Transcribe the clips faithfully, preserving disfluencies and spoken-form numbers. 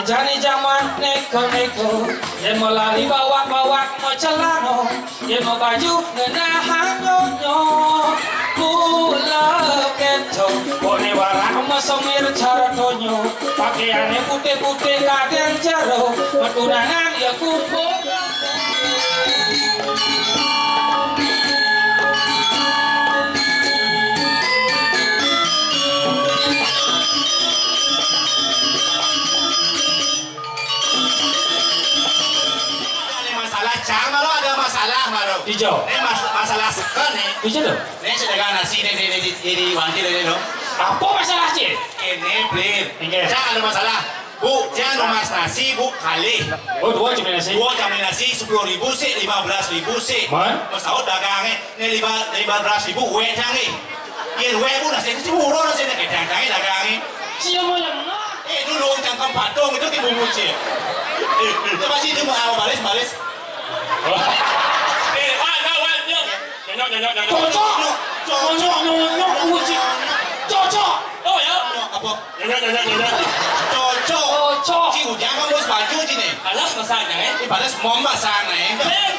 Jani jaman néka-néka, yén melali bawak-bawak macelana, yén mabaju ngenahang nyonyo, pula kéto, boné warak masengir cara tonyo, pakéané putih-putih kadén jero, matunangan ya kumpul. Ada masalah, cang, baru ada masalah, baru. Ijo. Ini mas-, masalah seken, nih. Ijo, tuh. Ini sudah kan nasi, nih, nih, nih, di, di, di wanti, nih, nih, dong. Apa masalah, Cil? Ini, Plin. Inggih. Cang, ada masalah. Bu, cang, mas nasi, Bu, kalih. Oh, dua jam nasi. Dua jam nasi, sepuluh ribu sih, lima belas ribu sih. Man? Mas, tahu dagangnya. Né lima, lima belas ribu wéh cang, é. Yén wéh, Bu, nasi itu murah nasi né, cang, cang, dagang, é. Sia mau lengah. Eh, dulu cangkem patung itu ki bumbu, Cil. Eh, coba sih, itu mau apa, balis, balis. Eh, wan, wan, wan, nyok. Nyok, nyok, nyok, nyok. Cocok. Nyok, cocok. Nyok, nyok, nyok, uji. Cocok. Oh, ya. Nyok, apa? Cocok. Cocok. Ci Ujang kan bos baju ci né. Alah, masanya, é. Ibarat semom basang, é. Sing,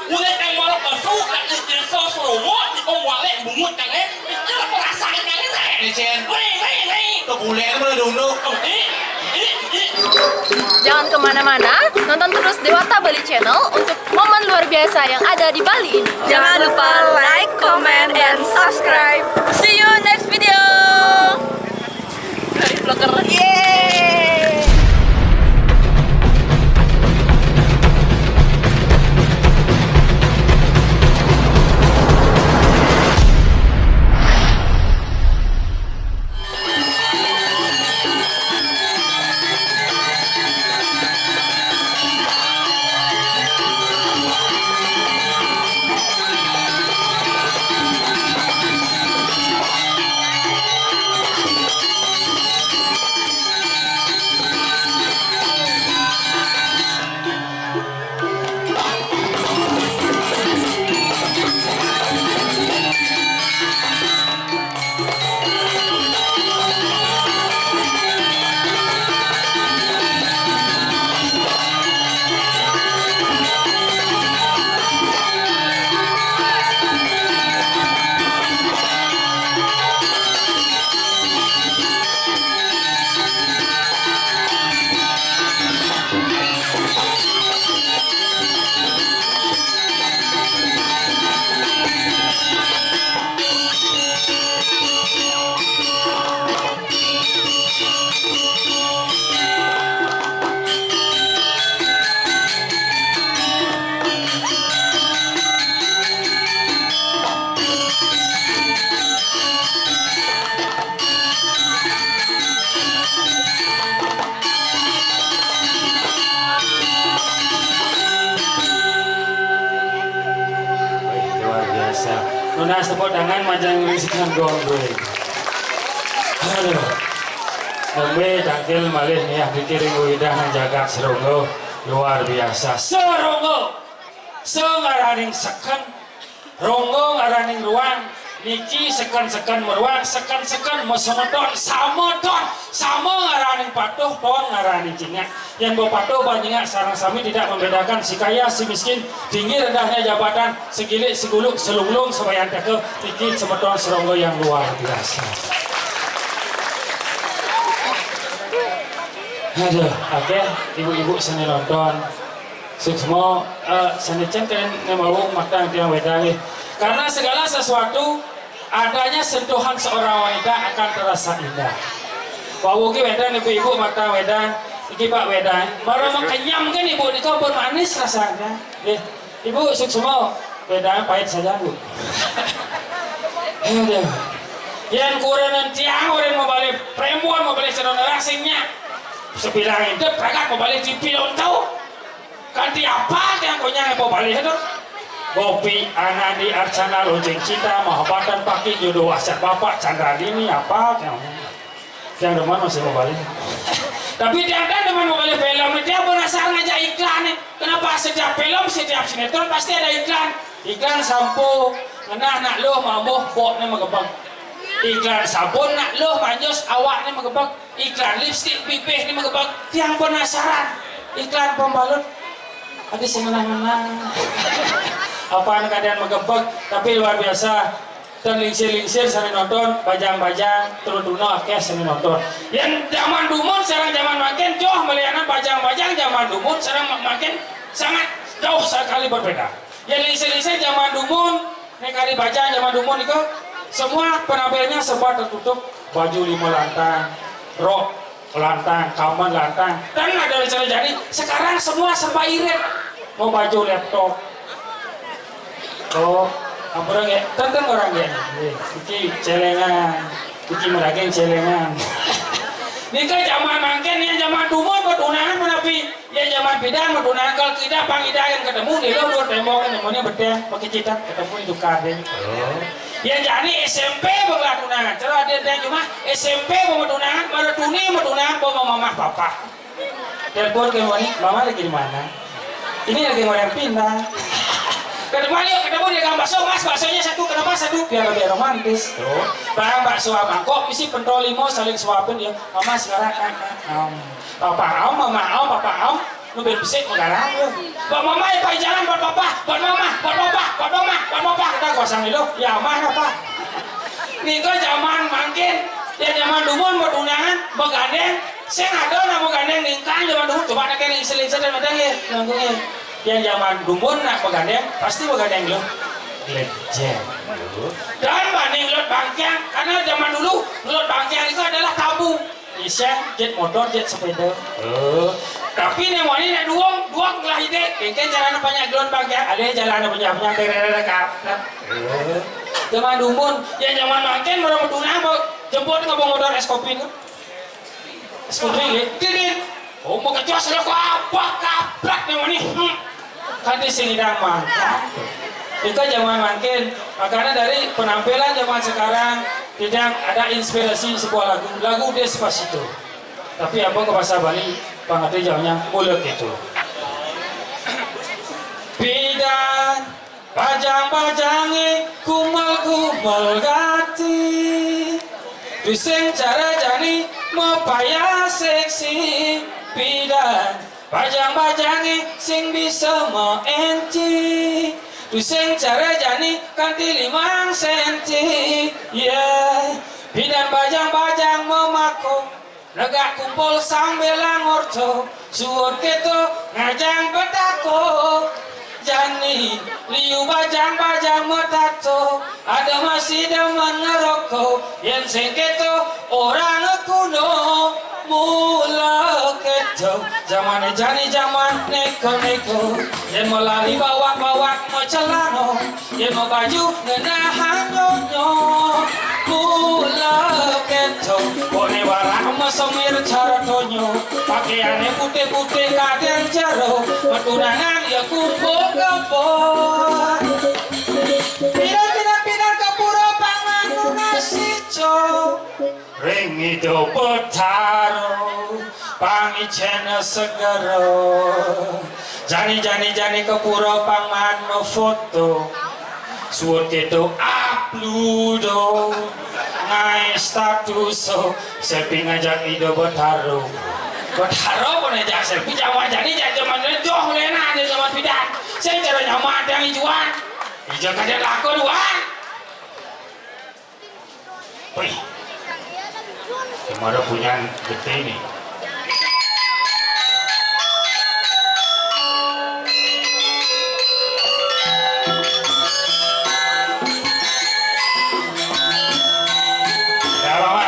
udah yang malah masuk, nak dikira serongo, di kong walek bungut, cang, é. Pikir perasaan, cang, é. Né, Cén. Wéh, wéh, wéh. Tuh bule kan pada dunduk. Oh, i, i, i. Jangan kemana-mana, nonton terus Dewata Bali Channel untuk momen luar biasa yang ada di Bali ini. Jangan lupa like, comment, and subscribe. See you next video. Dari vlogger. Yeay. Wih, luar biasa. Nunas tepuk tangan majeng risikan gong gue. Aduh. Nembé tangkil malih nih ya, pikirin widah nang jagat serungguh. Luar biasa. Serungguh. Sengaraning seken. Ronggo ngaraning ruang, niki seken-seken maruang, seken-seken masemeton, sama ton, sama ngaraning patuh, ton ngaraning cingak. Yén ba patuh ba cingak sareng sami tidak membedakan si kaya, si miskin, tinggi rendahnya jabatan, segilik, seguluk, selunglung, sabayantaka, niki semeton seronggo yang luar biasa. Aduh, oké, ibu-ibu sané nonton. Suksma, eh, sané cén kén né mawung maktang tiang wédang, eh. Karena segala sesuatu adanya sentuhan seorang wanita akan terasa indah. Wau ki wédang ibu-ibu maktang wédang, iki Pak wédang. Mara makenyem kan ibu nika pun manis rasanya. Eh, ibu suksma, wédang pahit saja, Bu. Aduh. Yén kurenan tiang orang mabalih prémbon, mabalih calon lelaki sing nyak. Sebilang itu, pragat mabalih T V lonto. Kanti apal tiang konyang apa balik itu? Gopi Anandi Arcana Lonceng Cinta Mahabatan Paki Jodoh Wasiat Bapak Chandra Dini apa tiang? Tiang demen masih mau balik. Tapi tiang kan demen mau balik film, tiang penasaran aja iklan nih. Kenapa setiap film, setiap sinetron pasti ada iklan? Iklan sampo, ngenah nak lo mambuh boknya magebang. Iklan sabun nak luh manjus awakné magebeg. Iklan lipstik bibihné magebeg. Tiang penasaran. Iklan pembalut. Adi sing ngenah-ngenah. Apaan kadén magebeg, tapi luar biasa. Dan lingsir-lingsir sané nonton, bajang-bajang, terutama akéh sané nonton. Yén jaman dumun sareng jaman mangkin, joh malihanan bajang-bajang jaman dumun sareng ma-, mangkin sangat jauh sekali berbeda. Yén lingsir-lingsir jaman dumun, né kari bajang jaman dumun niku, semua penampilnya serba tertutup, baju lima lantang, rok lantang, kamen lantang. Dan ada cara jadi, sekarang semua serba irit. Mau baju laptop. Oh, ampura ya, tentang orang ya. Nggih, iki celengan, iki meragin celengan. Nika jaman mangkin, yén jaman dumun buat undangan menapi. Yén jaman pidan mah tunangan, kalau tidak pang ida yang ketemu di luar tembok, kan namanya bedeng, pakai citak, ketemu di tukar deh. Oh. Yén jani S M P bang lah tunangan. Cara ada yang cuma S M P mau tunangan, baru tuni mau tunangan, bawa mamah papa. Telepon ke mani, mama lagi di mana? Ini lagi ngoreng pindang. Ketemu, ayo ketemu di gang bakso, mas, baksonya satu, kenapa satu? Biar lebih romantis. Tuh. Bang bakso mangkok isi pentol limo saling suapin ya. Mama sekarang, ah, ah, ah. Papa am, mama am, papa am, nu ben besik magarang lu. Buat mama ya, Pak, jangan buat papa, buat mama, buat papa, buat mama, buat papa. Kita kosong dulu, ya mah apa? Nika jaman mangkin, ya jaman dumun buat undangan, begandeng, sing ada nak begandeng ningkang jaman dumun, coba nak kena isil-isil dan ada ya, nanggung ya. Yang jaman dumun nak begandeng, pasti begandeng lu. Glenjeng. Dan banding lut bangkiang, karena zaman dulu lut bangkiang itu adalah tabu. Iseng, jet motor, jet sepeda. Oh. Tapi né mani né duong, duong lah ide. Kéngkén jalan banyak gelon bangkiang, ada jalan banyak banyak tererere kaplat. Oh. Zaman dumun, ya zaman mangkin baru tunang, mau jemput nggak bawa motor es kopi tuh. Es kopi, ya. Tidin. Oh, mau kecos lo kok apa kaplat né mani. Hmm. Kan di sini dah mah. Itu zaman mangkin. Makanya dari penampilan zaman sekarang tidak ada inspirasi sebuah lagu, lagu Despacito. Tapi apa ke bahasa Bali, pengerti jawabnya mulek itu. Pidan bajang-bajangé kumel-kumel gati. Tusing cara jani mapayah seksi. Pidan bajang-bajangé sing bisa maenci. Tusing cara jani kanti limang senti. Yeah. Pidan bajang-bajang mamako. Negak kumpul sambil ngorto, suud kéto ngajang betako. Jani, liu bajang-bajang matato, ada masih demen ngeroko, yén sing kéto orang kuno. Mula kéto, jamané jani jaman neko-neko, yén melali bawak-bawak macelano. Yén mau baju ngenah nyonyo, mula kéto. Boné warak masemir cara tonyo. Pakaiané putih-putih kadén jero. Matunangan ya kumpul-kumpul. Pidan, pidan, pidan ka pura pang manut nasico. Ring Ida Betara, pangicén segera. Jani, jani, jani ka pura pang manut foto. Suud kéto upload. Ngaé status, selfie ngajak Ida Betara. Betara pun ngajak selfie, jaman jani, jaman joh, lena ada jaman pidan. Sing cara nyaman yang ijuan. Ija kadén laku duan. Wih, kemarin punya gede nih. Ya, Mama.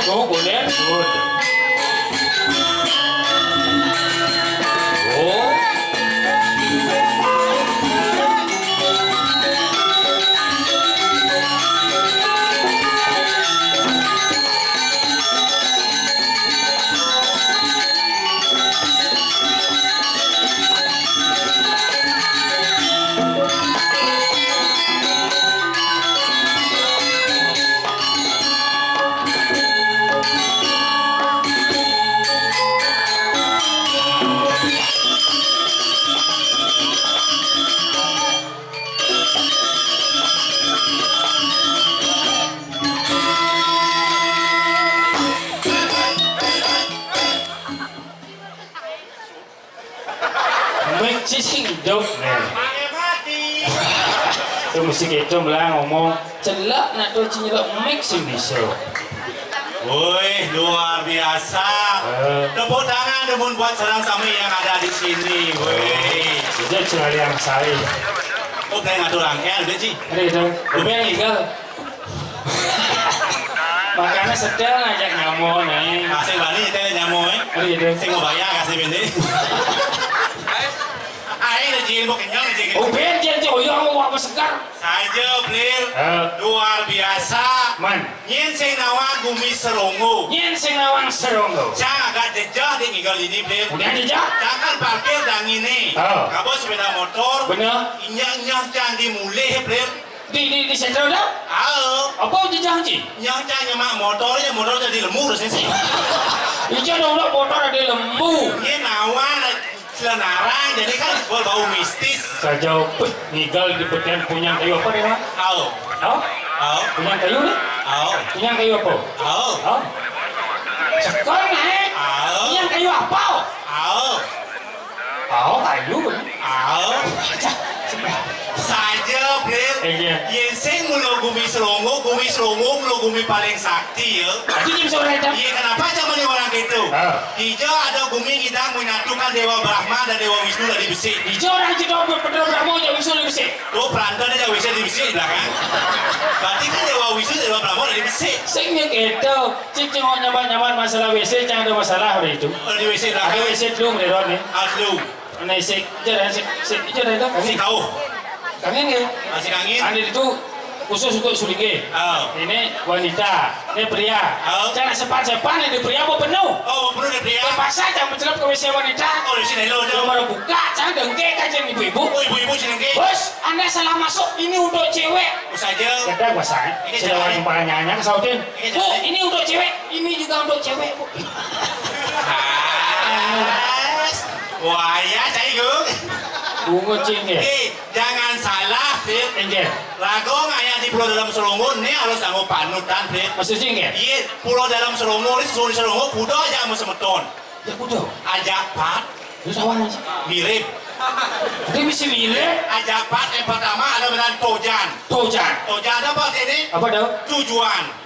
Oh, golek, good. Oh. Mik sing hidup, men. Itu mesti kita belah ngomong. Celak nak tu cing nyelok mik sing bisa. Woi, luar biasa. Eh. Tepuk tangan dulu buat saudara kami yang ada di sini. Woi. Itu celak yang saya. Oh, pengen ngatur rangkaian, udah, Ci? Ada itu. Lebih yang legal. Makanya setel ngajak nyamo nih. Kasih bani, teh nyamo, eh. Ada itu. Sing mau bayar, kasih bini. Ayo, Ci, mau kenyang, Ci. Oh, ben, Ci, Ci, oh, iya, mau apa segar? Saja, Blir. Eh. Luar biasa. Man. Nyen sing nawang gumi seronggo. Nyen sing nawang seronggo. Cang agak jejah di ngigal ini, Blir. Udah jejah? Cang kan parkir dang ini. Oh. Kabo sepeda motor. Bener. Inyah-inyah cang di mulih, Blir. Di, di, di sentral dah? Ayo. Apa jejah, Ci? Nyah cang nyemak motor, ya motor jadi lembu, terus sih. Iya, dong, motor ada lembu. Nyen nawang, Selenarang, jadi kan bau, bau mistis. Saja, wih, ngigal di beten punya kayu apa nih, Mak? Au. Hah? Au. Punya kayu nih? Au. Punya kayu apa? Au. Hah? Sekor naik. Au. Punya kayu apa? Au. Au, kayu. Au. Saja, Blir. Iya. Yen sing mula gumi seronggo, gumi seronggo mula gumi paling sakti, ya. Itu jadi seorang itu. Iya, kenapa zaman orang gitu? Ah. Ijo ada gumi ngidang menyatukan Dewa Brahma dan Dewa Wisnu dari besik. Ijo orang Cina buat Dewa Brahma, Dewa Wisnu dari besik. Tuh, perantarnya Dewa Wisnu dari besik di belakang. Berarti kan Dewa Wisnu, Dewa Brahma dari besik. Sing yang itu, cik cik nyaman-nyaman masalah W C, jangan ada masalah hari itu. Oh, di W C belakang. Ada W C dulu, Bro, nih. Ah, dulu. Ini sik, ijo dah, sik, sik, ijo dah itu. Sik kau. Kangen ya? Ah, sik kangen. Anda itu khusus untuk sulingge. Oh. Ini wanita, ini pria. Oh. Jangan sepan-sepan ini pria apa penuh? Oh, penuh ini pria. Terpaksa jangan mencelup ke W C wanita. Oh, di sini lo, lo. Baru buka, jangan dengke kan, jangan ibu-ibu. Oh, ibu-ibu sini dengke. Bos, Anda salah masuk. Ini untuk cewek. Oh, saja. Ada bahasa, eh? Ini sudah cewek. Orang kepala nyanya kesautin. Ini Bu, cewek. Ini untuk cewek. Ini juga untuk cewek, Bu. Mas. Wah, ya, saya, Gung. Bungut, Cing, ya? Eh, jangan salah, Fir. Inggih. Rago ngayah di Pulau Dalam Seronggo, nih harus nganggo panutan, Fir. Maksud, Cing, ya? Iya, Pulau Dalam Seronggo, ini susun Seronggo, kuda aja sama semeton. Ya, kuda. Ajak pat. Terus awan aja. Mirip. Dia mesti mirip. Ajak pat yang pertama ada benar tojan. Tojan. Tojan apa artinya? Apa, Dok? Tujuan.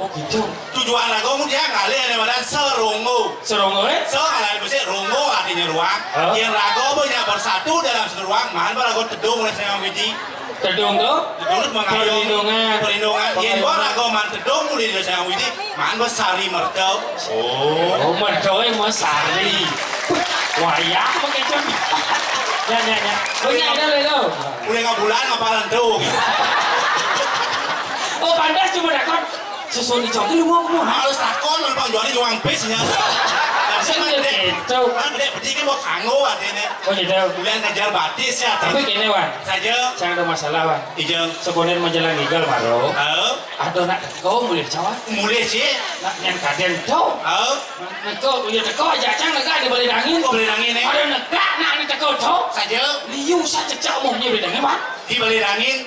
Oh, gitu. Tujuan rago mu dia ngalih ada badan seronggo. Seronggo, eh? Ser ngalih besi ronggo artinya ruang. Hah? Yang rago punya bersatu dalam satu ruang, mahan rago tedung oleh saya Widi. Tedung tuh? Tedung tuh mengayung. Perlindungan. Perlindungan. Yang dua rago man tedung mulai dari saya Widi, mahan bersari mertau. Oh. Oh, mertau yang bersari. Wayah pakai jam. Ya, ya, ya. Punya ada lo. Udah nggak bulan apa tuh? Oh, pantas cuma dapat Susun ijo ki lu mau, mau. Harus takon, Bang Joni nyuang bis nya. Sing kan gede. Gitu. Kan gede, berarti kan mau kanggo artinya. Oh, gitu. Bulan ngejar batis ya. Tapi gini, Wan. Saja. Jangan ada masalah, Wan. Ijeng. Sebenarnya menjelang igal, Maro. Heeh. Ada nak teko mulai Jawa. Mulai sih. Nak yang kaden tau. Heeh. Neko, ya teko aja, cang negak di balik angin. Oh, balik angin, eh. Ada negak, nak ni teko tau. Saja. Liu sa cecak umumnya balik angin, Wan. Di balik angin.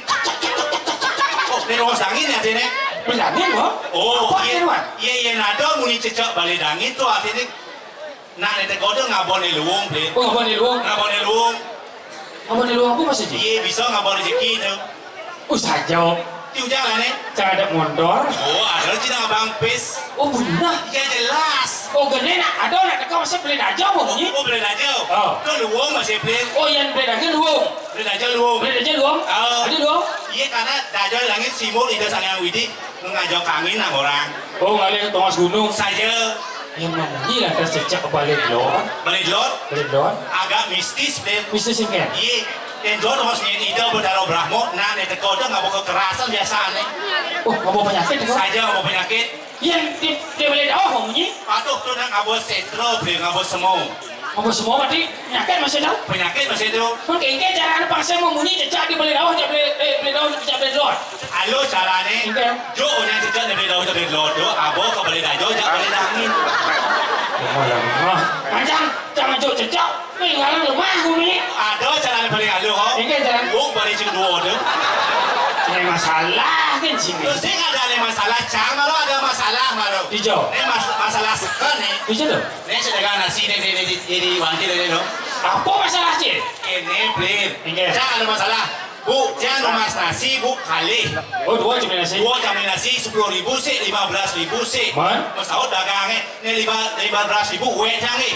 Oh, ini ruas angin ya, Tine? Balik angin, Wan. Oh, apa iya. Ini, Wan? Iya, iya, nado muni cecak balik angin tuh artinya. Nah, netek kode ngabon di luwung, Blit. Oh, ngabon di luwung? Ngabon di luwung. Ngabon di luwung apa maksudnya? Iya, bisa ngabon rezeki tuh. Oh, saja. Di ujang lah, nih. Cang ada motor. Oh, ada Cina Abang Pis. Oh, benar. Iya, jelas. Oh, gede nak. Ada nak teko mesti beli aja apa bunyi? Oh, beli aja. Oh. Tuh luwung masih beli. Oh, yang beli aja luwung. Beli aja luwung. Beli aja luwung. Oh. Ada luwung. Iya, karena dajo langit simul ida sangang widi. Ngajak angin nang orang. Oh, ngalih tongos gunung. Saja. Yang namunyi lantas cecak balik lor. Balik lor. Balik lor. Agak mistis, Beb. Mistis, engken? Iya. Yang jual tongos nyen ida Betara Brahmo, nah, nek teko dah ngaba kekerasan biasane. Oh, ngaba penyakit, teko? Saja ngaba penyakit. Yang di, di balik dauh namunyi? Patuh tu nang ngaba setra, Beb, ngaba semo. Apa semua mati? Penyakit masih tahu? Penyakit masih tahu. Mun kengke carane pangsa mamunyi cecak di beli dauh, cecak beli, eh, beli dauh, cecak beli luar. Alo carane. Engke. Jo nya cecak di beli dauh, cecak beli luar tu. Abo ke beli dajo, cecak beli dangin. Lemah, lemah. Kancang, jangan jo cecak. Wih, ngalang lemah bumi. Ada carane paling alo, ho. Engke, carane. Buk balik cing dua tu. Ini masalah kan sini. Terus ada masalah, cang malu ada masalah malu. Dijo. Ini mas masalah seken ni. Dijo tu. Nek sik dagang nasi nek, nek, nek, nek, nek, wanti nek, nek, no. Apa masalah, Cik? Ini, Blin. Inggih. Cang ada masalah. Bu, cang numas nasi, Bu, kalih. Oh, dua jam nasi. Dua jam nasi, sepuluh ribu sik, lima belas ribu sik. Man? Masaut dagang, eh. Nek lima, lima belas ribu, wek cang, eh.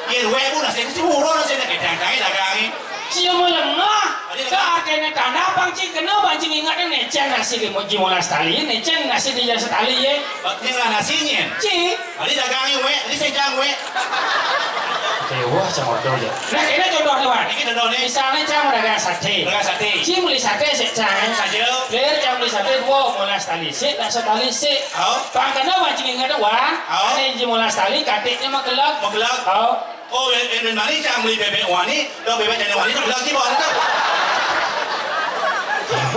Yen wek, Bu, nasi itu urun nasi nek gedang, cang, eh, dagang, eh. Sia melengah. Ade dagang. Ka artine tanah, pang cing kena, pang cing ingat, nek cang nasi di moji molas tali, nek cang nasi di jasa tali, ye. Ning lah nasi nyen. Cik. Adi dagang wek, adi sejang wek. Dewa cang ordo ya. Nah, ini contoh ni, Wan. Ini contoh ni. Misalnya cang dagang sate. Dagang sate. Cing beli sate sik, cang. Saja. Lir cang beli sate dua, molas tali sik, dak setali sik. Oh. Pang kena Wan cing ingat, Wan. Oh. Ada cing molas tali, katiknya mah kelak. Mah kelak. Oh. Oh, yang, yang mari cang beli bebek wani, dah bebek jadi wani tu kelak cing bawa tu.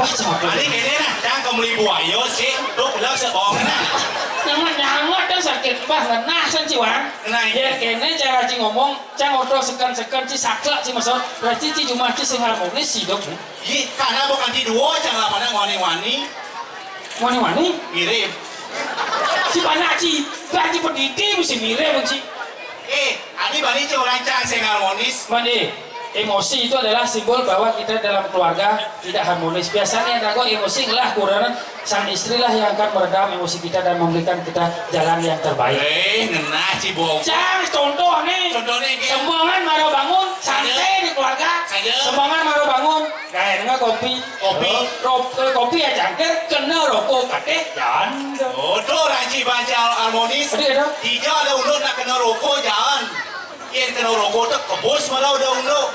Wah, cang ordo. Adi kene nah, cang kau beli buaya sik, tu kelak sik bawa kena. Nyamat-nyamat dah sakit, bah, ngenah san, Cik, Wan. Nah, iya. Ya, kene cara cing ngomong, cang ordo seken-seken, cing saklek, cing maksud. Berarti cing jumah cing sing harmonis hidup ni. Iya, karena bukan cing dua, cang lah pada wani-wani. Wani-wani? Mirip. Cing panak, cing. Berarti pendidik mesti mirip, cing. Eh, adi bani cing orang cang sing harmonis. Mandi. Emosi itu adalah simbol bahwa kita dalam keluarga tidak harmonis. Biasanya yang ragu emosi lah kurang. Sang istri lah yang akan meredam emosi kita dan memberikan kita jalan yang terbaik. Eh, ngenah cibok. Cang, contoh nih. Contoh nih, Ki. Sembangan maro bangun, santai di keluarga. Saja. Sembangan maro bangun, gawe nengah kopi. Kopi. Ro-, eh, kopi ya cangkir, kena rokok kateh, janda. Oh, tu ranci banci harmonis. Tadi ada? Tidak ada ulut nak kena rokok, jangan. Yen kena rokok tu kebus malah udah unduk.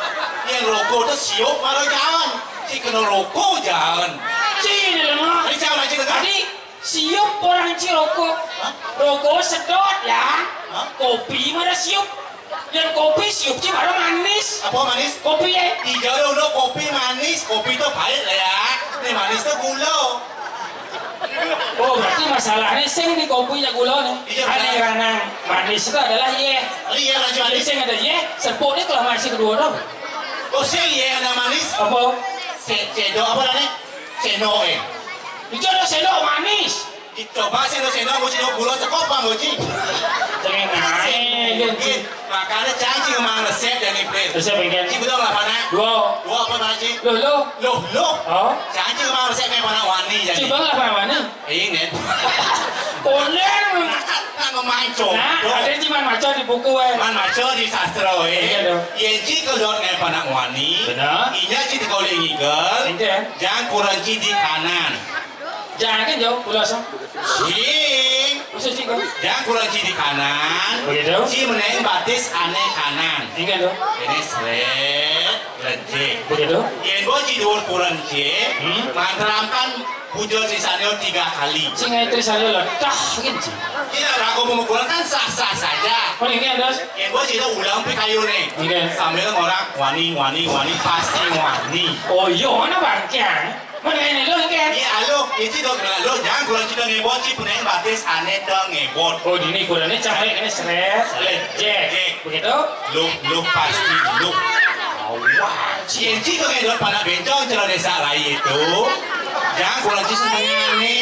Yen rokok tu siup malah jalan. Si kena rokok jalan. Cina lengah. Tadi siapa nak cakap? Tadi siup orang cik rokok. Hah? Rokok sedot ya. Hah? Kopi mana siup. Yen kopi siup cik mana manis. Apa manis? Kopi, eh. Tidak ada udah kopi manis. Kopi tu pahit lah ya. Ni manis tu gula. Oh, berarti masalahnya sing di kopi jak gula ni. Iya, ane benar. Ranang manis itu adalah ye. Oh, iya, Raja Manis. Sing ada ye, sepuk ni kalau masih kedua tu. Oh, sing ye ada manis. Apa? Se-, cedok apa dah ni? Sendok, eh. Itu ada sendok manis. Coba sendok-sendok, nguci gula sekopang, nguci. Jangan naik, ya. Iya. Makanya cang cing mang resep jani, Prin. Resep engken? Cing betul lah, Panak? Dua. Dua apa, Panak, cing? Loh, loh. Loh, loh. Oh. Cang cing mang resep kayak Panak wani jani. Cing bang lah, Panak wani. Ingat. Boleh. Nak, nak memancung. Nah, ada cing man maca di buku, eh. Man maca di sastra, eh. Iya, dong. Yen cing kedot kayak Panak wani. Benar. Inya cing tekau lingigel. Engken. Jang kurang cing di kanan. Jangan jauh, pulas, ah. Cing. Maksud cing, kan? Jang kurang cing di kanan. Begitu. Cing meneng batis ane kanan. Engken tu. Ini seret, lejik. Begitu. Yen bo cing duur kurang cing, hmm? Manteramkan bujur sisanya tiga kali. Cing itu saya ledah, gitu, cing. Tidak, lagu pemukulan kan sah-sah saja. Oh, ini ada. Yen bo cing ulang pi kayu ni. Engken. Sambil orang wani, wani, wani, pasti wani. Oh, iya, mana bangkiang? Mana ini lo, engken? Iya, alo, itu dong, lo jangan kurang cing ngebot, cing punyain batis ane dong ngebot. Oh, dini kurangnya cang kene seret, seret, jek. Jek. Begitu? Lo, lo pasti lo. Wah, cing, cing dong ngebot Panak bencong, celana desa lai itu. Jangan kurang cing semuanya ni.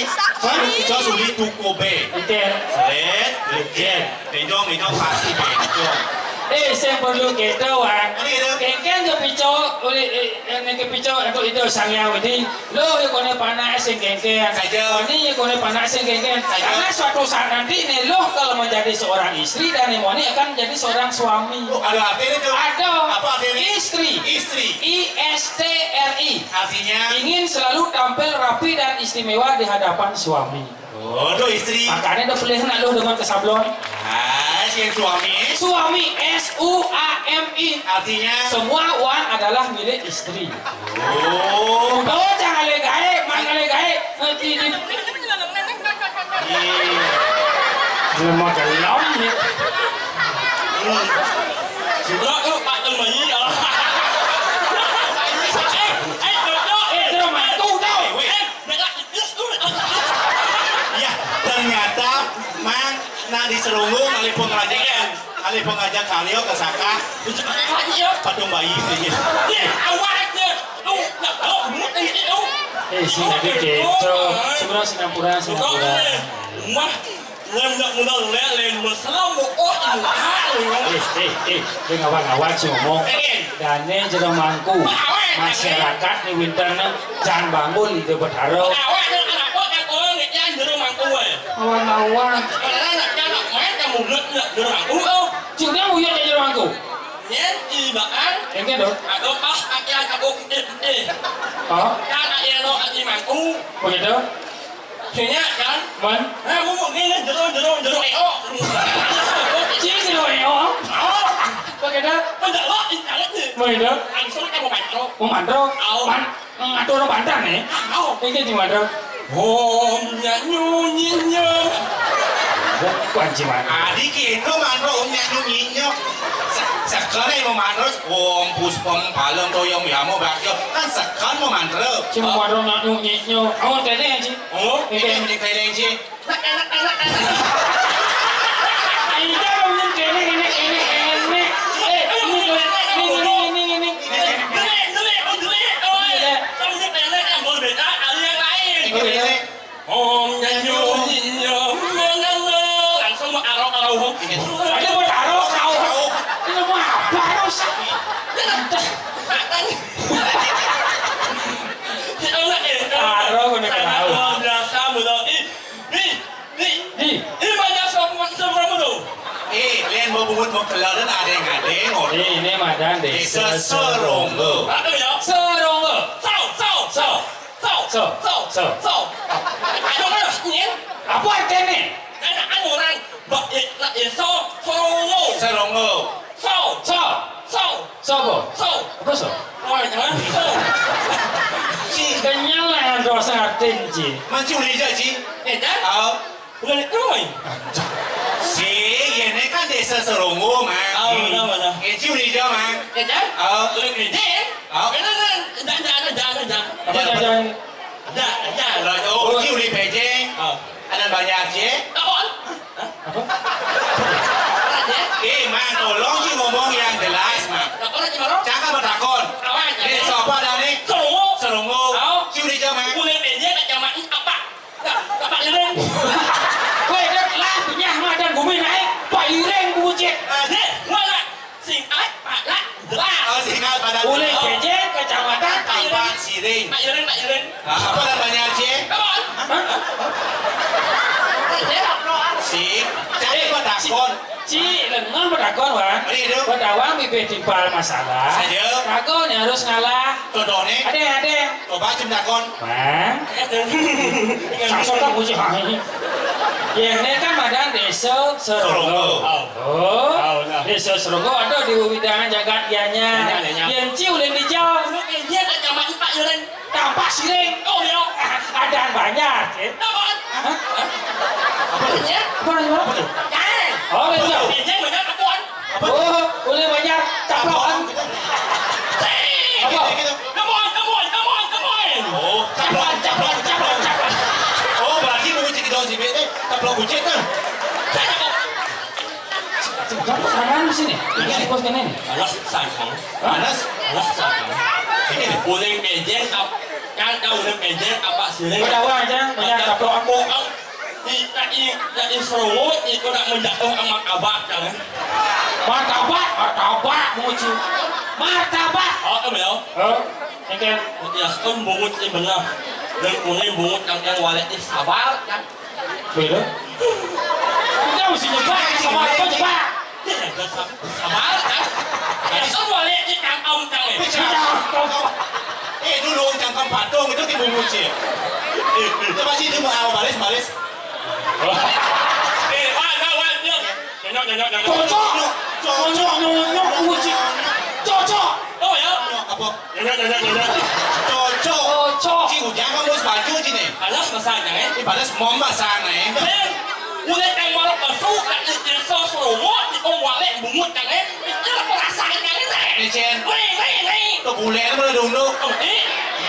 Cing, cing suli tuku be. Engken. Seret, jek. Benjong, benjong, pasti benjong. Eh, sing perlu kita, Wan. Mana kita? Kengkeng ke pico, oleh, eh, eh, ni ke pico, untuk itu Sang Hyang Widi. Lo, ya, kone panak sing kengkeng. Saja. Ini, ya, kone panak sing kengkeng. Saja. Karena suatu saat nanti, nih, lo kalau menjadi seorang istri dan nih, Moni akan menjadi seorang suami. Oh, ada artinya tu? Ada. Apa artinya? Istri. Istri. I S T R I. Artinya? Ingin selalu tampil rapi dan istimewa di hadapan suami. Oh, itu istri. Makanya udah pilih nak lu dengan ke sablon. Ah, si suami. Suami, S U A M I. Artinya? Semua uang adalah milik istri. Oh. Tuh, jangan le gaib, mana le gaib. Nanti di... Iya. Jelema gelem nih. Hmm. Sudah tuh, Pak Teng Bayi. Eh, eh, Dodo. Eh, Dodo, mantu tau. Eh, Iya, ternyata Mang nak di Serunggu ngalih pengajakan, ngalih pengajakan karya ke Saka. Patung Bayi, iya. Iya, awak aja. Tuh, nak tahu, mulut ini tuh. Eh, si tadi keco. Sinampura, sinampura, sinampura. Wah, lem nak mula lele, masalah mau oh, ibu ah, lu. Eh, eh, eh, dia ngawak-ngawak sih ngomong. Eh, Dane jero mangku. Masyarakat ni winten jan bangun ide Betara. Awak nek anak kok tak kok ngekian jero mangku wae. Awan-awan. Sebenarnya nak anak main kamu nak nak jero mangku. Oh, cuma uyo jero mangku. Yen ibaan. Engke do. Aku pas akian aku putih-putih. Oh. Kan ayo lo aki mangku. Begitu. Sini kan? Man? Eh, ngomong ngene jero jero jero eo. Sini jero eo. Oh. Pakai dah. Pendak lo internet ni. Mana dah? Langsung kamu mantro. Mau mantro? Au. Man, ngatur orang bantan ni. Au. Ini di mana? Om nyanyu nyinyo. Bukan cuma. Adi gitu mantro om nyanyu nyinyo. Sekali mau mantro om puspem palem toyong yamo bakyo kan sekali mau mantro. Cuma mantro nyanyu nyinyo. Awak kene aja. Oh, ini yang dikeleng sih. Enak, enak, enak, enak. Aida ngomong kene, kene, kene, kene. Eh, ini, ini, ini, ini, ini. Dulu, dulu, dulu, dulu. Iya. Kamu ini enak yang boleh beda, ada yang lain. Iya. Om nyanyo nyanyo menang. Langsung mau arok arok. Ada mau arok arok. Ini mau apa arok sih? Arok udah tahu. Luar biasa, belum. Ih, nih, nih, nih. Ih, banyak semua, semua tuh. Eh, lain mau bungut mau kelar dan ada yang ada yang ngomong. Eh, ini madan desa Seronggo. Apa ya? Seronggo. Sau, sau, sau. Sau, sau, sau, sau. Ayo, Mas, ini. Apa artinya? Anak orang, bak, eh, nak, eh, sau, Seronggo. Seronggo. Sau, sau, sau. Sapa? Sapa? Apa sapa? Wah, jangan. Ci kenyal lah yang dosa atin, Ci. Manci uli aja, Ci. Eh, dah? Au. Udah itu, Mai. Si, ini kan desa Seronggo, Mang. Au, udah, udah. Eh, Ci uli aja, Mang. Eh, dah? Au. Udah gede. Au. Jangan, jangan, jangan, jangan. Apa jangan? Jangan, jangan. Oh, Ci uli pejeng. Au. Ada banyak, Ci. Apa? Eh, Mang, tolong sih ngomong yang jelas, Mang. Cakap bertakon. Eh, siapa ada nih? Serungu. Serungu. Tahu? Si udah jam, Mang. Kulit dia tak jamak apa? Tak, tak Pak Ireng. Weh, dia lah, punya madan bumi naik. Pak Ireng bucit. Nih, mana? Singkat, padat, jelas. Oh, singkat, padat. Boleh jelas. Kecil, kecamatan, Tampak Siring. Pak Ireng, Pak Ireng. Ah, apa namanya, Ci? Come on. Hah? Si, cari eh, bertakon. Ci, lengan bertakon, Wan. Ini itu. Bertawang bibir timpal masalah. Saja. Takon yang harus ngalah. Contohnya? Ada, ada. Coba cim takon. Mang. Sasok tak puji hai. Yang ini kan madan desa Seronggo. Seronggo. Oh. Oh, nah. Desa Seronggo ada di wewidangan jagat ianya. Ianya, ianya. Yang ci ulin dijau. Ini dia tak jamak Pak Ireng. Tampak siring. Oh, iya. Ada banyak, ya. Apa? Hah? Apa? Apa? Apa? Apa? Apa? Apa? Oh, betul. Ini benar, Tuan. Apa? Oh, boleh banyak. Caplokan. Apa? Come on, come on, come on, come on. Oh, caplokan, caplokan, caplokan, caplokan. Oh, berarti mau cek daun sibit, eh. Caplok kucing, kan? Caplokan tangan di sini. Ini di pos ini. Alas, sayang. Hah? Alas, alas, sayang. Ini. Boleh mejen, ap-, kan kau boleh mejen, apa sih? Kau tahu aja, banyak caplokan. Di, nak i, nak i serungut, itu nak menjatuh sama kabak, kan? Martabak, martabak, muji. Martabak. Oh, kamu ya? Hah? Ini kan? Ya, kan bungut ini benar. Dan kuning bungut yang, yang walet ini sabar, kan? Beda. Kita mesti nyebar, sabar apa nyebar? Sabar, kan? Ya, semua lihat di kantong, kan? Pecah. Pecah. Eh, dulu cangkang patung itu di bungut sih. Eh, eh, coba sih, itu mau baris, baris. Eh, wan, wan, wan, nyok. Nyok, nyok, nyok, nyok. Cocok. Cocok. Nyok, nyok, nyok, uji. Cocok. Oh, ya. Nyok, apa? Nyok, nyok, nyok, nyok, nyok. Cocok. Cocok. Ci ujang kan bos baju ci nih. Alas masanya, eh. Ibadah semua mbak sana, eh. Eh, mulai kang malam masuk, tak dikira serongo, di kong walek bungut, kan, eh. Pikir perasaan, kan, eh. Nih, Cen. Nih, nih, nih. Tuh bule, mana dulu? Oh, eh,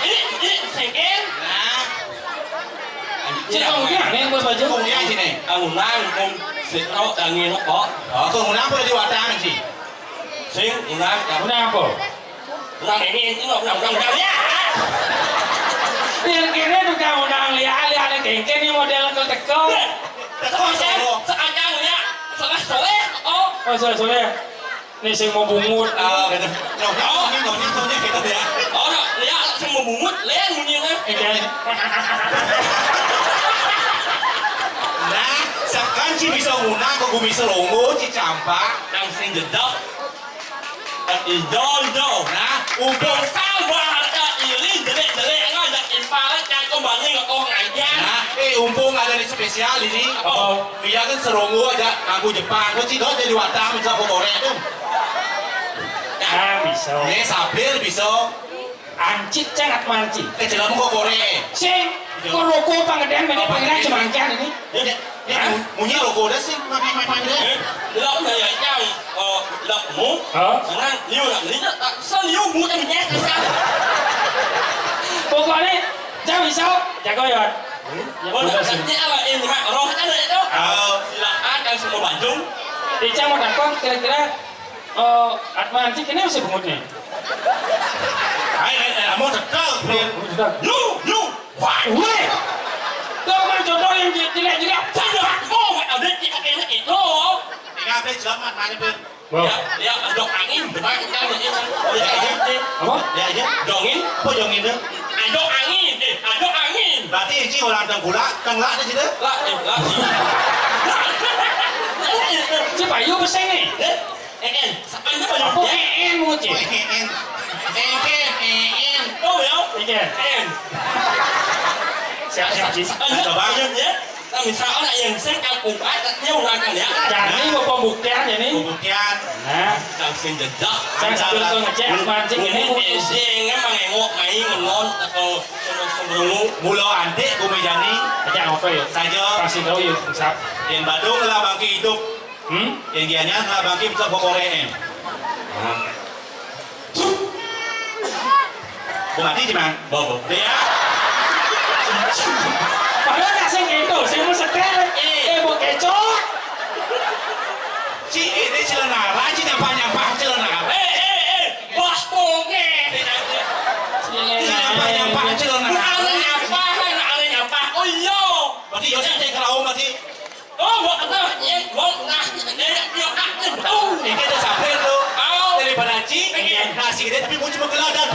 eh, eh, sengken. Nah. Cek kong dia, nih, bos baju. Kong dia ci nih. Kang Unang, kong sing ro, kang ngino, kok. Oh, kong Unang apa di watang, ci? Sing, Unang, kang. Unang apa? Unang ini, ini, Unang, Unang, Unang, ya. Yang kiri tuh kang Unang, lihat, lihat, nih, kengken, nih, model teko-teko. Teko, teko. Seakan, ya. Soleh, soleh, oh. Oh, soleh, soleh. Nih sing mau bungut. Oh, gitu. Nah, oh, ini, ini, ini, gitu ya. Oh, ya, sing mau bungut, lain bunyinya. Iya. Nah, sekan ci bisa nguna ke bumi selongo, ci campak. Nang sing jedok. Ijo, ijo. Nah, udah sabar, tak iri, jelek-jelek, ngajak impal, kan kau balik, kau ngajak. Nah, eh, umpung ada di spesial ini. Apa? Iya kan seronggo aja ngaku Jepang. Kok ci dot jadi watang, bisa kok korek tuh. Ah, bisa. Eh, sapir bisa. Ancit cengat mancing. Eh, jelas kok korek. Sing, kok rokok pangedén, mana pangeran cemangkian ini? Ya, ya, ya, munyi rokok udah sih, makan-makan deh. Eh, lo udah ya, yang, oh, lo mu? Hah? Karena liu lah, liu tak, seliu mu yang nyet, kan? Pokoknya, jangan bisa, jago ya. Ya, udah sih. Nanti apa ini, Mak? Roh kan ada itu? Oh. Silakan, kan semua Bandung. Ica mau takon kira-kira, eh, Atma Ancik ini masih bungut nih? Ayo, ayo, ayo, mau tegal, Pir. Sudah. Lu, lu, wah. Weh. Kau kan jodoh yang je-, jelek-jelek. Tidak, oh, ada di oke itu. Ini apa selamat nanya, Pir? Wow. Ya, ya, adok angin, benar kita ini. Ya, ya. Apa? Ya, ya. Dongin, apa dongin itu? Adok angin, eh, adok angin. Berarti ini orang tengkulak, tengkulak ada gitu? Lah, eh, lah. Cik Bayu peseng nih. Eh, eh, eh, sepanjang apa? Apa? Eh, eh, mau, Cik? Oh, eh, eh. Eh, eh, eh, eh. Oh, ya? Eh, eh. Eh. Siap, siap, Cik. Sepanjang coba. Ayam, ya. Nah, misalnya yang sing kampung adat dia orang kan ya. Jadi mau pembuktian ya nih. Pembuktian. Nah, langsung jedak. Saya sambil tuh ngecek mancing ini. Ini dia yang emang ngengok main ngenon atau sebelum mula antik bumi jani. Aja apa ya? Saja. Pasti tahu ya, Sap. Yang Badung lah bangki hidup. Hmm? Yang gianya lah bangki bisa pokoknya. Nah. Gua mati, Cimang. Bobo. Iya. Padahal tak sing itu, sing mau setel. Eh. Eh, mau kecok. Ci, ini celana, rajin nyampah-nyampah celana. Eh, eh, eh, bos bonge. Ci nyampah-nyampah celana. Ada nyampah, ada nyampah. Oh, iya. Berarti Yosef cek kalau mati. Oh, mau kena, ya, mau nah, ya, ya, ya, ah, ya, oh. Ini kita sampai tuh. Oh. Daripada Ci, iya. Nasi gede tapi muncul menggeladan.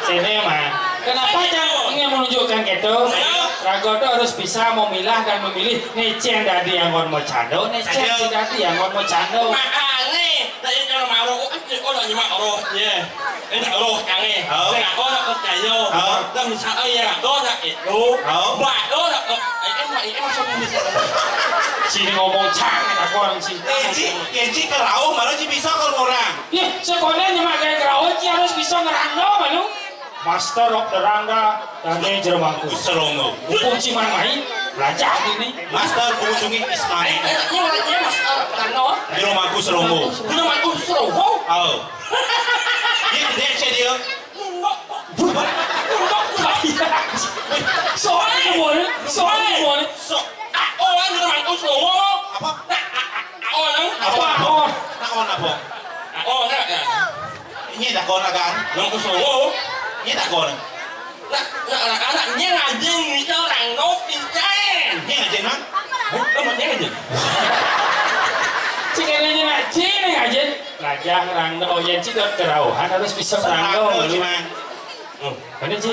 Ini mah. Kenapa saya jangan ingin menunjukkan gitu? Iya. Rago tuh harus bisa memilah dan memilih. Nih, Ci yang dadi yang mau cando, nih, Ci yang dadi yang mau cando. Makanya, saya kalau mau, oh, oh, lagi mah, oh, ya. Ini roh kange. Oh. Sing aku ora percaya. Oh. Dan misalnya ya aku ora itu. Oh. Mbak ora ke-, eh, eh, Mbak, ini maksudnya bisa. Sini ngomong cang, aku orang sini. Eh, Ci, ya, Ci, kerau, malah Ci bisa kalau orang. Ya, sekolah nyemak kayak kerau, Ci harus bisa ngerangga, malu. Master of the Rangga, dan ini jero mangku. Serongo. Mumpung Ci man main, belajar ini. Master pengunjungi Ismail. Eh, eh, ini orangnya Master Rangga. Jero mangku serongo. Jero mangku serongo? Oh. Iya, gede sih dia. Soalnya gimana? Soalnya gimana? So, ah, orang itu main usung. Apa? Nah, ah, ah, ah, orang. Apa? Apa? Apa? Nah, on apa? Ah, oh, nah, ya. Ini dah kau nak kan? Nang usung. Ini dah kau nak. Nah, nah, anak-anak, ini ngajeng, ini orang, no, pinjain. Ini ngajeng, Mang? Hah? Kamu ini ngajeng? Cik, ini ngajeng, ini ngajeng. Raja ngerangno, yen ci dot kerauhan harus bisa ngerangno. Cuman. Oh, ini ci.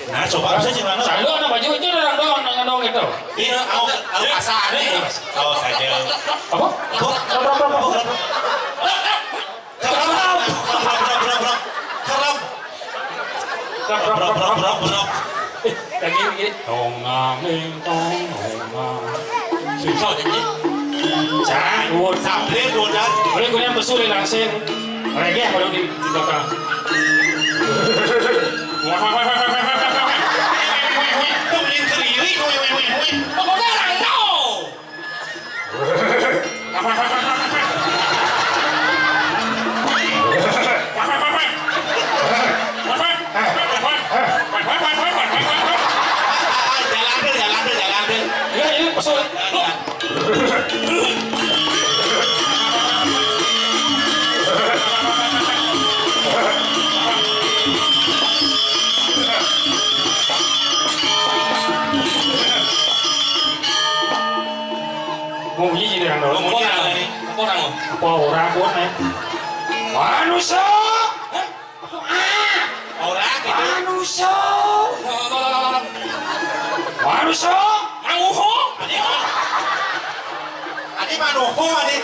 Nah, coba bisa ci ngerangno. Selalu anak baju itu ngerangno, ngerangno gitu. Ini aku, aku kasar nih. Oh, saja. Apa? Apa? Apa, apa, apa, apa? Kerap. Kerap. Kerap, kerap, kerap, kerap. Kerap, kerap, kerap, kerap, kerap. Eh, daging Tong nang ning tong, tong nang. Susah deh, Ki. Cang, nuwun. Sampé, nuwun, Cang. Boleh kuliah pesu di langsing. Regeh baru di, di belakang. Wih, wih, wih, wih. Tuh, yang sendiri, wih, wih, wih, wih. Pokoknya orang tahu. Jalan deh, jalan deh, jalan deh. Iya, iya, pesawat. Munyi jadi orang dulu. Munyi orang ini. Apa orang? Apa orang pun, eh? Manusia. Hah? Apa? Ah. Orang gitu. Manusia. Manusia. Manusia. Adi manusia, adi.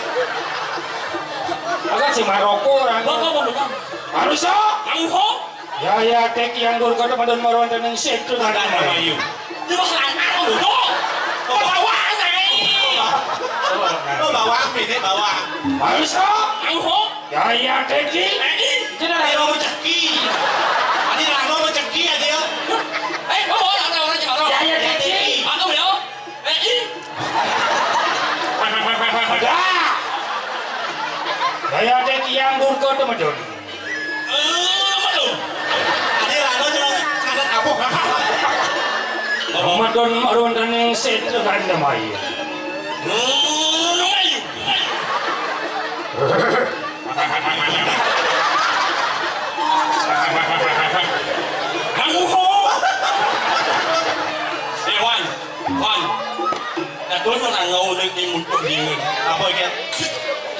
Agak si Maroko orang. Apa, apa, apa? Manusia. Manusia. Yaya Teki Anggur Koto Madon Marwan Tening Setu. Ada nama you. Di bawah sana, duduk. Di bawah, naik. Oh, bawah, ini bawah. Manusia. Angho. Yaya Teki. Eh, ini. Kita ada yang mau ceki. Ini rano mau ceki aja ya. Eh, bawa orang-orang. Yaya Teki. Aku ya. Eh, ini. Ada. Yaya Teki Anggur Koto Madon. Adi rano cuma ngadat apuh. Ramadan marundaning setra gandamaya. Manguho. Dewan, Wan. Dadon ora ngau ning timun kuningan. Apa iki?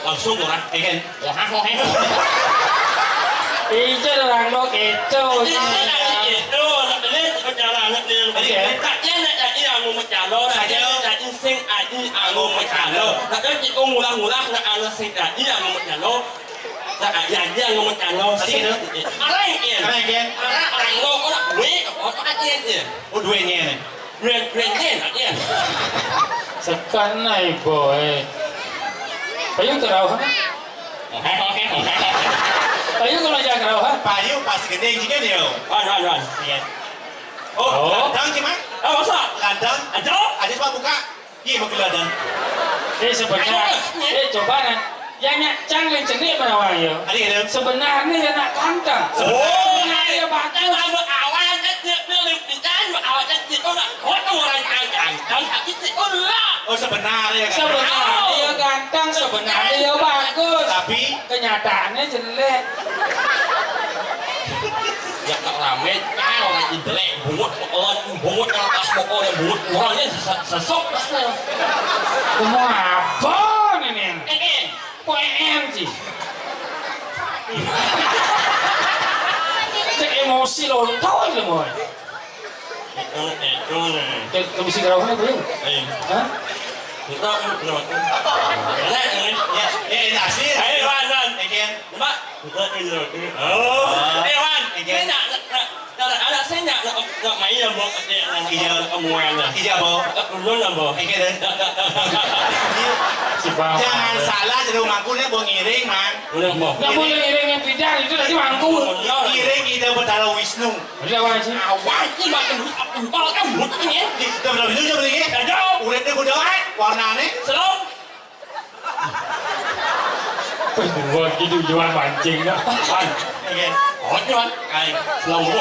Langsung ora? Iki. Wah, wah, wah. Iya, orang mau keco. Iya, iya, iya, iya. Tuh, anak ini, cara anak ini. Iya. Tak dia nak jadi anggo mecalo, tak dia nak jadi sing aji anggo mecalo. Tak dia jadi ngulah-ngulah, nak anak sing aji anggo mecalo. Nak aji aji anggo mecalo. Tadi gitu. Orang ini. Orang ini. Orang, orang lo, orang gue, orang aji aja. Oh, duenya ini. Duenya, duenya, iya. Sekan nai boy. Payu kerauhan. Payu kalau jangan kerauhan. Payu pas gede juga dia. Wan, wan, wan. Iya. Oh, oh. Ladang sih, Mak. Oh, masa? Ladang. Aja. Aja cuma buka. Iya, mau ladang. Eh, sebenarnya. Ayo, iya. Eh, coba nah. Ya, nyak cang yang cenik menawa ya. Ada gitu. Sebenarnya ya nak ganteng. Oh, sebenarnya ya bagus. Kan awal kan dia, dia, dia, dia, awal kan dia, oh, nak, oh, orang ganteng, tapi dia, oh, lah. Oh, sebenarnya ya ganteng. Sebenarnya ya ganteng, sebenarnya ya bagus. Tapi kenyataannya jelek. Ya tak rame, kan orang jelek, bungut, orang bungut, kalau pas pokoknya bungut, orangnya sesok, sesok, sesok. Kamu apa nih, Nen? Eh, eh. P M sih. Cek emosi lo, tahu aja lo, Boy. Itu, itu nih. Cek kondisi kerauhannya, Boy. Iya. Hah? Kita kan kenapa? Ada yang ini. Ya, ya, ini asli. Ayo, Wan, Wan. Again. Coba. Kita ini. Oh, eh, Wan. Again. Saya nak, nak, nak, nak, anak saya nak, nak, nak main yang bawa pakai, nak, iya, nak, kamu yang nak. Iya, bawa. Nak, nak, nak, nak, nak. Si Bang. Jangan salah, jadi mangku nih, bawa ngiring, Mang. Boleh, Bang. Nggak boleh ngiring yang pindah, itu nanti mangku. Ngiring ide Betara Wisnu. Udah, Bang, sih. Awal ini makan duit apa, Bang, kan, buat ini, ya. Di, Betara Wisnu aja beli, ya. Ada. Udah deh, udah, warnanya. Serem. Wah, gitu, Johan mancing, dah. Wan. Oke. Oh, Johan. Kayak selalu.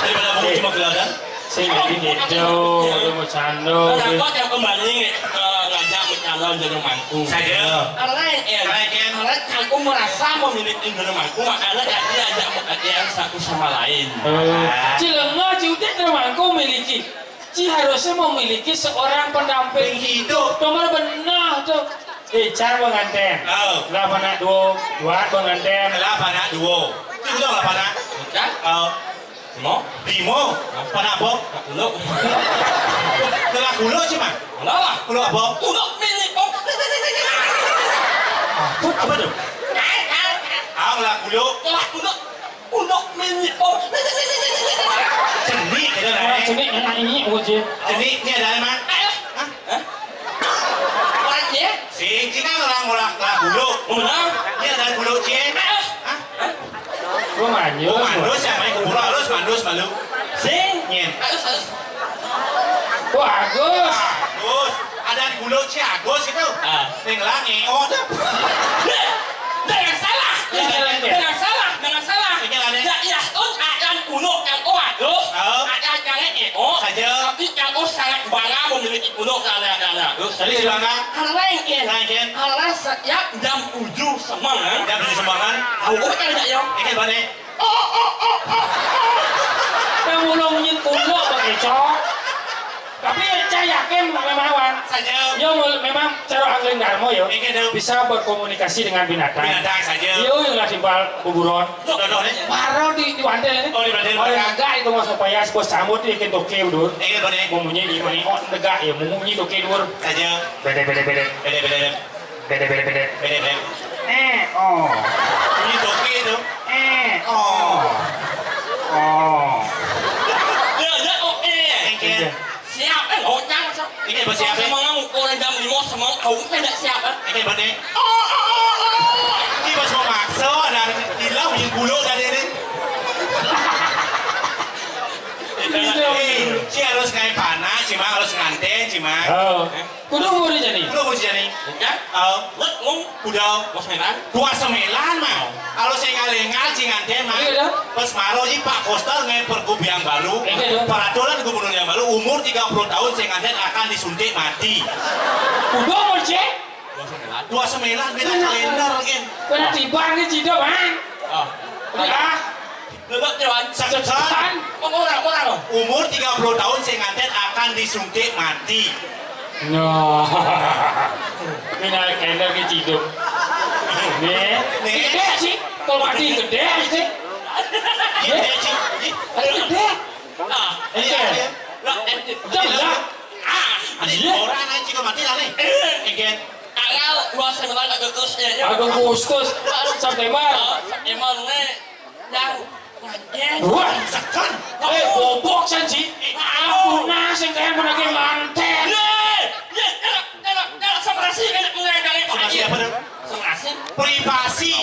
Daripada mau cuma kelihatan. Sing jadi gitu, lu mau cando. Nah, kok yang kembali, eh, ngajak mau calon jadi mangku. Saya. Karena, eh, karena, karena aku merasa memiliki jadi mangku, makanya kami ajak mau satu sama lain. Oh. Cilengo, ciutik jadi mangku miliki. Ci harusnya memiliki seorang pendamping hidup. Nomor benar tuh. Eh, cang pengantin. Oh. Lah anak duo, dua pengantin. Lah anak duo. Itu udah lah anak. Udah? Oh. Lima. Lima. Anak apa? Anak kulo. Telah kulo sih, Mang. Lah. Kulo apa? Kulo milik, Om. Apa tuh? Ah, lah kulo. Lah kulo. Kulo milik, Om. Jenik gitu lah. Jenik. Ini uji. Ini, ini ada mana? Hah? Hah? Orang dia? Sing, sing kan orang murah lah bulu. Mana? Ini ada bulu, Cien. Hah? Gua manjus. Gua manjus ya, main kumpul halus, manjus malu. Sing. Nyen. Halus, halus. Wah, Agus. Agus. Ada di bulu, Cien, Agus itu. Ah. Ning lah, ngeo tuh. Jangan salah. Jangan salah. Jangan salah. Jangan salah. Ini lah, nih. Ya, ya, oh, ada di bulu, kan, oh, Agus. Oh. Ada yang ngeo. Saja. Tapi yang, oh, sangat bangga memiliki bulu, kan, kan, kan. Terus, tadi si bangga. Hal lain, Ken. Lain, Ken. Hal lain, se-, ya, jam tujuh semangat. Jam tujuh semangat. Tahu, oh, kan, ya. Ini balik. Oh, oh, oh, oh, oh. Kan ulung nyen kulo pakai cok. Tapi saya yakin memang wan. Saja. Yo, mul-, memang cara angling darmo yo. Ini tuh. Bisa berkomunikasi dengan binatang. Binatang saja. Yo, yang lah timpal kuburan. Contoh nih. Baru di, di Wandel ini. Oh, di Wandel, Wandel belakang. Enggak itu mas supaya bos sambut dia ke toke udur. Ini tuh nih. Mempunyai gimana? Oh, enggak ya, mempunyai toke dur. Saja. Bede, bede, bede. Bede, bede, bede. Bede, bede, bede. Bede, bede. Eh, oh. Ini toke itu. Eh, oh. Oh. Ya, ya, oke. Thank you. Iya. Siap, eh, oh, nyang, siap. Ini apa siap, eh? Semangat ngukur jam lima, semangat, oh, kan nggak siap, eh? Ini apa nih? Oh, oh, oh, oh. Ini pas mau maksa, ada hilang, yang gulu tadi ini. Iya. Eh, Ci harus kayak panas, Ci, Mang, harus nganten, Ci, Mang. Oh. Eh? Kudu umur jani. Kudu umur jani. Ya? Oh. Wet, ngom. Kudu. Dua sembilan. Dua sembilan, Mang. Kalau saya ngalengal, Ci nganten, Mang. Iya, dah. Pas maro, Ci, Pak Koster nge pergub yang baru. Iya, dah. Peraturan gubernur yang baru, umur tiga puluh tahun saya nganten akan disuntik mati. Kudu umur, Ci? Dua sembilan. Dua sembilan, beda kalender, Gen. Beda tiba, ini Ci, dah, Mang. Oh. Udah. Duduk, Jon. Sekan. Sekan. Oh, orang, orang. Umur tiga puluh tahun saya nganten akan disuntik mati. No. Minal kender ke ciduk. Nih. Nih. Gede sih. Kalau mati gede sih. Gede sih. Gede. Nah, iya. Iya. Lah, eh, udah, udah. Ah, ada orang naik cikal mati lah nih. Eh, Gen. Tanggal dua sembilan Agustus, ya, ya. Agustus. September. Oh, September, nih. Yang ngajen. Wah, sekan. Eh, bobok, San, Ci. Ampun, nah, sing kaya menagih manten. Ye, ye, enak, enak, enak, sama si, enak, mulai dari Sama si apa tuh? Sama si. Privasi.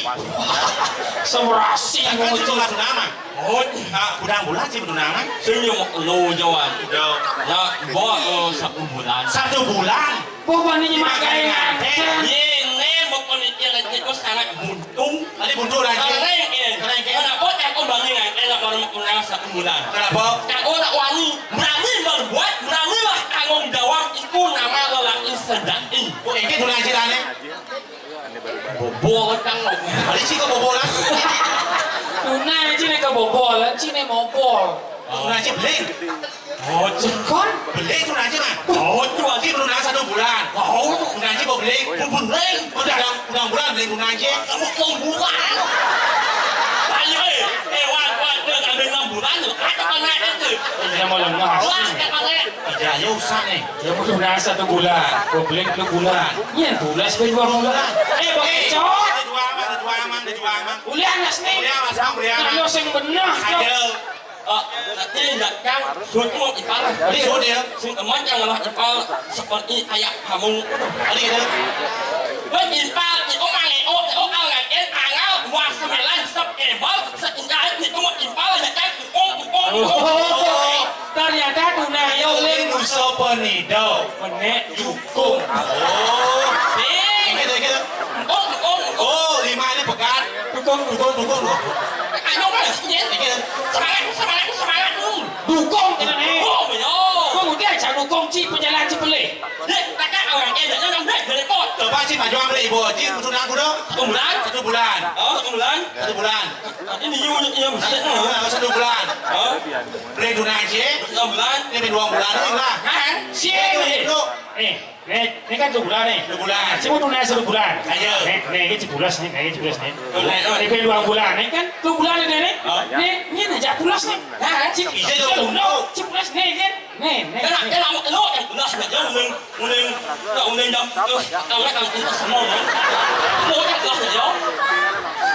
Sama si. Kan itu lagu nama. Oh, ah, bulan-bulan sih, bulan nama. Senyum lo, Jawan. Yo. Ya, bawa, eh, satu bulan. Satu bulan. Bukan ini makai nganten. Ye, ne, bukan ini lagi, kok sangat buntung. Tadi buntu lagi. Keren, Ken. Keren, Ken. Kenapa aku bangun, Ken, nak baru kurang satu bulan? Kenapa? Aku nak wani, berani berbuat, beranilah tanggung jawab, itu nama lelaki sejati. Oh, ini tuh ngaji lah, nih. Bobol, Kang. Tadi sih kok bobolan. Tuna aja nih kebobolan, sini mobol. Tuna aja beli. Oh, Ci. Kon? Beli itu nanti, Mang. Oh, itu nanti belum satu bulan. Oh. Nanti mau beli. Mau beli. Udah, udah, udah bulan beli itu nanti. Kamu mau bulan. Ayo, eh, eh, wan, wan, dia ngambil enam bulan tuh. Ada mana itu? Iya, mau lengah. Wah, ada mana? Iya, ya usah nih. Ya mau lunas satu bulan. Mau beli dua bulan. Iya, bulan sampai dua bulan. Eh, Bang Ecot. Ada dua aman, ada dua aman, ada dua aman. Ulian, Mas, nih. Ulian, Mas, Mang, ulian, Mang. Nah, lo sing bener, Cok. Ayo. Eh, nanti datang, suruh mau ipal. Jadi suruh dia. Sing teman yang lemah ipal seperti kayak kamu. Tadi gitu. Wah, ipal, itu mang, oh, oh, angan, eh, tanggal dua sembilan September, sehingga itu mau ipal, datang, oh, oh, oh. Oh, ternyata Tuna yo lin Nusa Penida. Menek. Dukung. Oh. Sing. Gitu, gitu. Dukung, dukung, dukung. Oh, lima ini pekat. Dukung, dukung, dukung, dukung. Ayo, Mas, ya. Gitu. Semangat, semangat, semangat, dong. Dukung, kena, eh. Dukung, yo. Kau udah aja dukung, Ci, penjalan, Ci, pelih. Dek, tak ada orang, eh, jangan, jangan, jangan, repot. Coba, Ci, maju ambil ibu, Ci, butuh nak, butuh. Satu bulan? Satu bulan. Oh, satu bulan. Satu bulan. Ini, ini, ini, ini, ini. Nah, satu bulan. Oh. Beli dua aja. Satu bulan. Ini dua bulan, ini lah. Kan? Sih. Dulu. Eh. Nih, ini kan dua bulan nih. Dua bulan. Cuma tuh naik satu bulan. Ayo. Nih, nih, ini cipulas nih, nih, cipulas nih. Tuh, naik, tuh. Ini kan dua bulan, ini kan dua bulan ini nih. Oh. Nih, ini aja pulas nih. Nah, cik, iya, iya, iya, dong. Cipulas nih kan. Nih, nih, enak, nih. Enak, enak, enak, enak, enak, uling, uling, enak, uling jam, terus, tahu kan, itu semua, kan? Mau kan, enak, ya?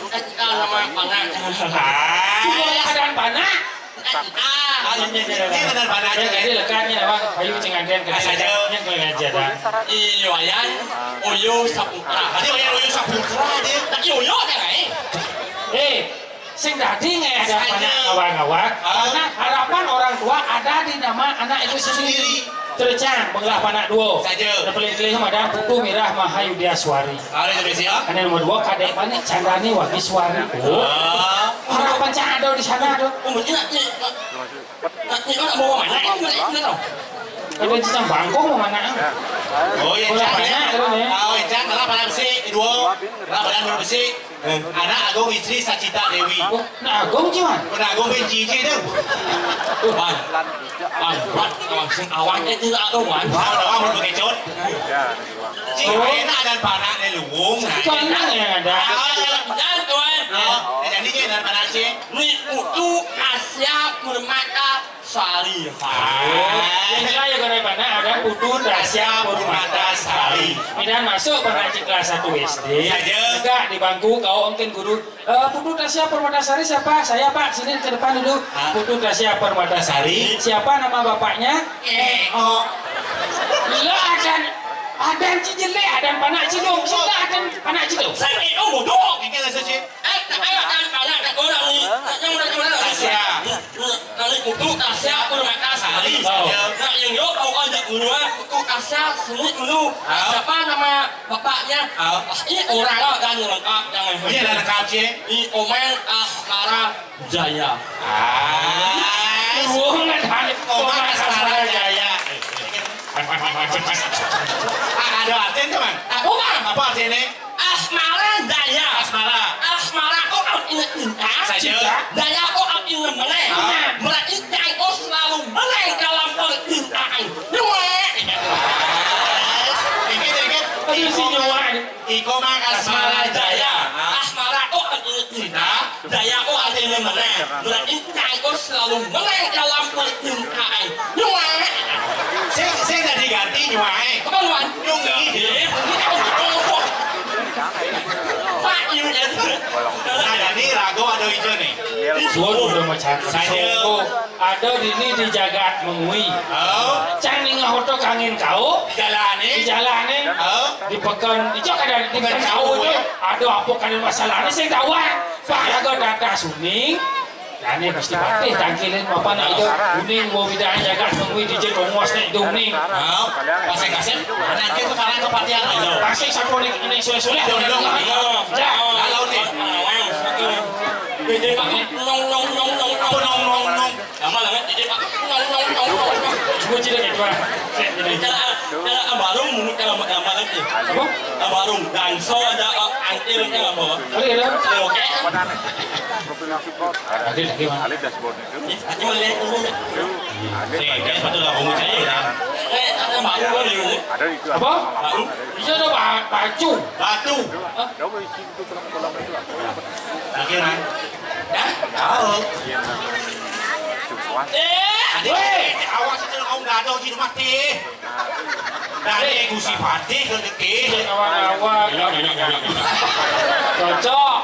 Bukan kita nama panak. Ah. Cuma ada panak. Bukan kita. Ah, ini, ini, ini, ini, ini, ini, ini. Jadi lekatnya nama payu cing aden ke. Ah, saja. Yang kau ngajar, dah. Iyo, Wayan. Oyo Saputra. Tadi Wayan Oyo Saputra dia. Tadi Oyo ada, eh? Eh, sing dadi nggak ada panak ngawak-ngawak. Ah. Karena harapan orang tua ada di nama anak itu sendiri. Sendiri. Terus cang, mengelah panak dua. Saja. Ada pelih-pelih sama ada Putu Mirah Mahayudya Suari. Ada itu besi, ya? Ada nomor dua, kadek panik Candani Wagi Suari. Oh. Ah. Harapan cang ada di sana tuh. Oh, mungkin nak, nak, nak, nak bawa mana? Ini, ini, ini, tahu. Ada cicang bangkong mau mana? Oh, iya, Cang, ya. Oh, iya, Cang, kenapa panak besi? Dua. Kenapa panak besi? Anak Agung istri Sacita Dewi. Oh, nak Agung cuman? Anak Agung ben cici tu. Wan. Wan, wan, wan, sing awak ke tu tak tahu, wan. Wan, wan, wan, pakai cut. Cik, enak dan panak ni luwung. Panak yang ada. Ah, jangan, jangan, tuan. Oh, jadi ni dan panak, Cik? Ni Putu Asia Permata Sari. Ah. Yang saya kena panak ada Putu Asia Permata Sari. Midan masuk panak cik kelas satu S D. Saja. Tegak di bangku, kau mungkin guru. Eh, Putu Tasya Permatasari siapa? Saya, Pak. Sini ke depan dulu. Ah. Putu Tasya Permatasari. Siapa nama bapaknya? Eh, oh. Lo adan, adan ci jelek, adan panak cilung. Kita adan panak cilung. Saya, eh, oh, bodoh. Ini lah, Cik. Eh, tak payah, tak payah, tak orang ni. Yang udah, udah, udah. Tasya. Kali Putu Tasya Permatasari. Oh. Nak yang yo, kau ajak dulu, ah. Putu Tasya, sini dulu. Ah. Siapa nama bapaknya? Ah. Ah, ini orang lah, dan lengkap, jangan. Ini dah lengkap, Cik. Ini Oman Asmara Jaya. Ah. Wong kan Oman Asmara Jaya. Ah, ada artinya, Bang? Aku, Bang. Apa artinya? Asmara Jaya. Asmara. Asmara kok artinya cinta. Saja. Cinta. Jaya kok artinya menang. Ah. Berarti cangkok selalu menang dalam percintaan. Dua. Dikit, dikit. Aduh, si nyawa ini. Iko mah Asmara Jaya. Asmara kok artinya cinta. Jaya kok artinya menang. Berarti cangkok selalu menang dalam percintaan. Nyuai. Sing, sing tadi ganti nyuai. Apa, Wan? Nyunggi. Iya. Pak, iya, iya. Nah, jadi rago ada hijau nih. Suwun udah macam. Saja. Ada di ini di jagat Mengwi. Oh. Cang ning hoto kangin kau. Di jalan ni. Di jalan ni. Oh. Di pekan, ijo kada di pekan kau tu. Ada apa kada masalah ni sing tahu ah. Pak raga datang suning. Ane pasti patih tangkilin apa nak itu. Kuning mau bidang jagat Mengwi di jet ongos ni itu kuning. Oh. Pasai kasih. Nanti tu parang kepatihan aja. Pasai satu ni ini sulit-sulit. Dong, dong. Dah. Lalu ni. Nong, nong, nong, nong, nong. Apa nong, nong, nong? Nama lah, kan? Nong, nong, nong, nong. Cuba cerita gitu, ah. Cara, cara abarung, mungkin cara abarung, ya. Apa? Abarung, dangso ada, eh, angkir, kan, apa? Oke, ya. Oke. Ada lagi, Bang. Ada dashboard itu. Ini, ini mana, ini. Saya, saya sepatu lah, kamu saya, ya. Eh, ada baru, kan, ini. Ada itu. Apa? Baru. Bisa ada ba-, baju. Batu. Hah? Ada isi itu tulang-tulang itu. Lagi, Mas. Dah? Tahu. Eh, adik, weh, awas itu kau nggak ada di rumah, teh. Dari kursi patih ke detik. Kawan-kawan. Cocok.